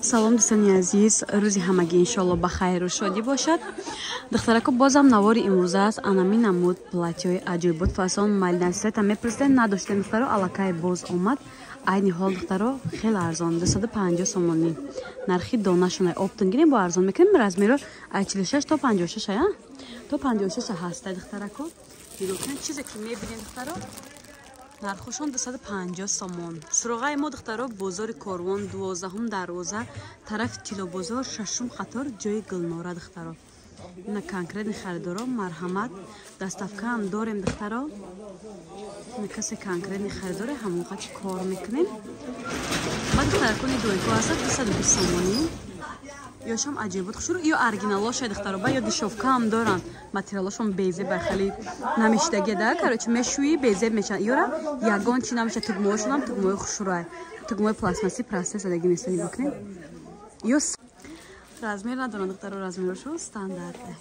Салом, дӯстони азиз, рӯзи ҳамагӣ иншоалло ба хайру шодӣ бошад. Духтарако, бозам навори имрӯза аст. Анами намуд платьёи аҷоибот, фасон малина цвета мепурсидем, надоштем, духтаро, аллакай боз омад. Айни ҳол, духтаро, хеле арзон, 250 сомонӣ нархи донашона. Оптом гирем, бо арзон мекунем. Размеро ай 46 то 56, ая то 56 ҳаста. Духтарако, нигоҳ кунед, чизе ки мебинед, духтаро, нархошон 250 сомон. Суроғаи мо, духтаро, бозори Корвон, 12-ум дарвоза, тарафи Тилобозор, шашум қатор, ҷои Гулнора. Духтаро, ина конкретный харидоро марҳамат, доставкаам дорем. Духтаро, ина касе конкретный харидоре, ҳамон қати кор мекунем. Ба духтаракони дуйко ҳастад, 220 сомонӣ. Ёшам аҷибот, хушрӯ, ё оригиналоша, духтаро, ба ё дешёвкаам доранд. Материалошон безеб, хеле намешидаги да, короче, мешӯӣ, безеб мешаванд. Ёра ягон чи намеша, тугмаошонам тугмаои хушрӯай, тугмаои пластмасси процесс адаги неста. Нигоҳ кунед, ё размер надоранд, духтаро, размерошон стандарте.